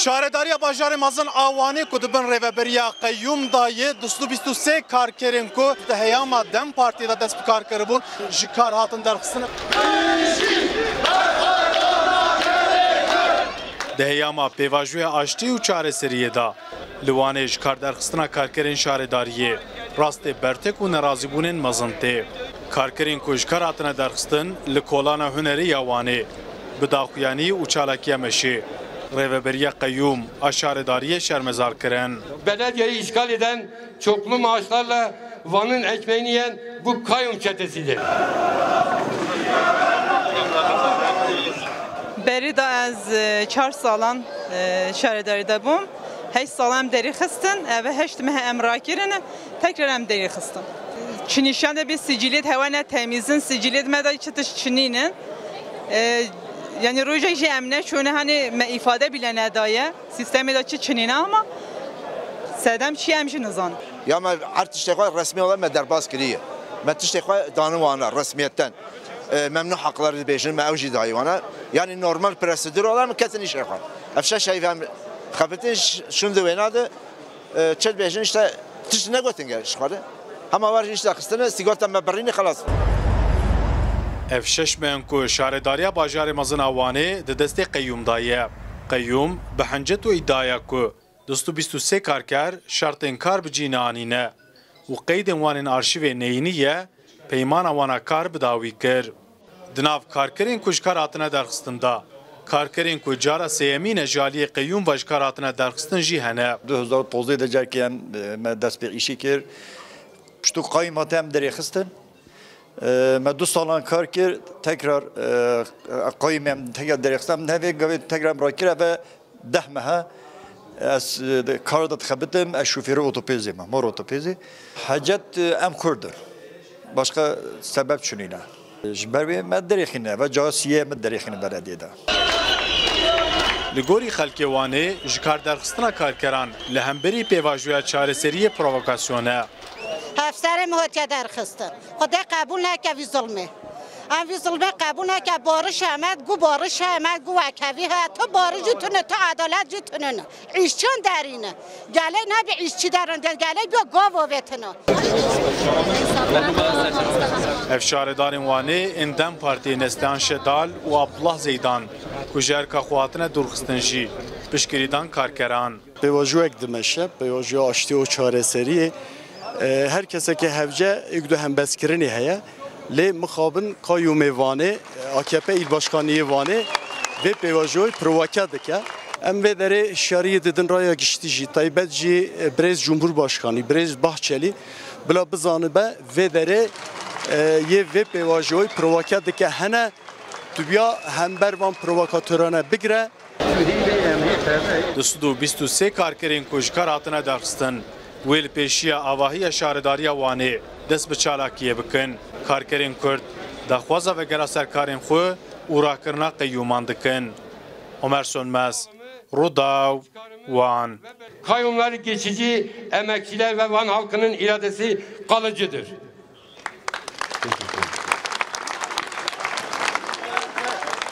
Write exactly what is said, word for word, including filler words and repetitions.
Şaredariya bajarê mezin a Wanê ku di bin rêveberiya qeyûm de ye, du sed û bîst û sê karkerên ku di heyama DEM Partiyê de dest bi kar kiribûn, ji kar hatin derxistin. Di heyama pêvajoya aştî û çareseriyê de, li Wanê ji kar derxistina karkerên şaredariyê rastê bertek û nerazîbûnên mezin tê. Karkerên ku ji kar hatine derxistin li Kolana Hunerê ya Wanê bi daxuyanî û çalakiya meşê rêveberiya qeyûm a şaredariyê şermezar kirin. Belediyayı işgal eden çoklu maaşlarla Van'ın ekmeğini yiyen bu kayyum çetesidir. Berî da ez, e, çar salan, e, şaredarî de bûm. Heşt sal em derî xistin, ev e heşt meh em rakirin, tekrar em derî xistin. Çinîşan de bir siciliyet hewa ne temizin, siciliyet me de çi tişt çinînin. E, yani rojek jî em neçûne, hani me ifade bile nedaye. Sîstemê de çi çinîne ama sedem çi em jî nizanin. Ya me her tiştê xwe resmî olarak me derbas kiriye. Me tiştê xwe dane wana resmiyetten. E, memnû hakları dibêjin, me ew jî dayî wana. Yani normal prosedür olarak me ketin işe xwe. Ev şeş heyv em xebitin ş-, şûn di wêna de, e, çi dibêjin işte tişt negotin gel ji xwe de. Hema war jî işte xistine, sigorta me birîne, xelas. Ev şeş meh in ku şaredariya bajarê mezin a Wanê di destê qeyûm de ye. Qeyûm bi hincet û îdiaya ku du sed û bîst û sê karker şertên kar bi cî neanîne û qeydên wan ên arşîvê neyînî ye, peymana wana kar bi dawî kir. Di nav karkerên ku ji kar hatine derxistin de, karkerên ku cara sêyemîn e ji aliyê qeyûm ve ji kar hatine derxistin jî hene. Du hezar û dozdeh de carkê em, e, me dest pê îşî kir. Piştû qayîm hate em derêxistin. E, me du salan kar kir, tekrar, e, qayîm em tekrar derêxistin. Em nevê gavê tekrar em rakir, eve deh mehe ez, e, kar de dixebitim, ez şofêrê otopêzê me, mor otopêzê. Hecet, e, em Kurd in. Başka sebep çinîne. Ji ber wê me derêxîne, ve caya siyê me derêxîne belediyê de. Li gorî xelkê Wanê, ji kar derxistina karkeran li hemberî pêvajoya çareseriyê provokasyon e. Hevserê min hatiye derxistin. Xwedê qebûl neke vî zilmê. Em vî zilmê qebûl neke, bariş hemed, gu bariş hemed, gu wekhevî he. Tu bariş jî tune, tu edalet jî tune ne. Îşçiyan derîne. Gelê nebî îşçî derin, gelê biya gav avêtine. Ev şaredarên Wanê ên DEM Partiyê Neslihan Şedal û Abdullah Zeydan ku ji erka xwe hatine dûrxistin jî piştgirî dan karkeran. Pêvajoyek dimeşe, pêvajoya aştî û çareseriyê. E, her kesekê hevce êk du hembezkirinê heye. Lê mixabin kayûmê Vanê, A K P îl başkaniyê Vanê vê pêvajoyê provoke dike. Em vê derê şeriyê didin raya giştî jî, taybet jî, e, birêz Cumhurbaşkanî, birêz Bahçelî, bila bizanibe vê derê, e, yê vê pêvajoyê provoke dike hene, tu biya hember van provokatorane bigire. Du sed û bîst û sê karkerên ku ji kar hatine derxistin, wê li pêşiya avahiya Şaredariya Wanê dest bi çalakiyê bikin. Karkerên Kurd daxwaza vegera ser karên xwe û rakirina qeyûman dikin. Omer Sönmez, Rûdaw, Wan. Kayyumlar geçici, emekçiler ve Van halkının iradesi kalıcıdır.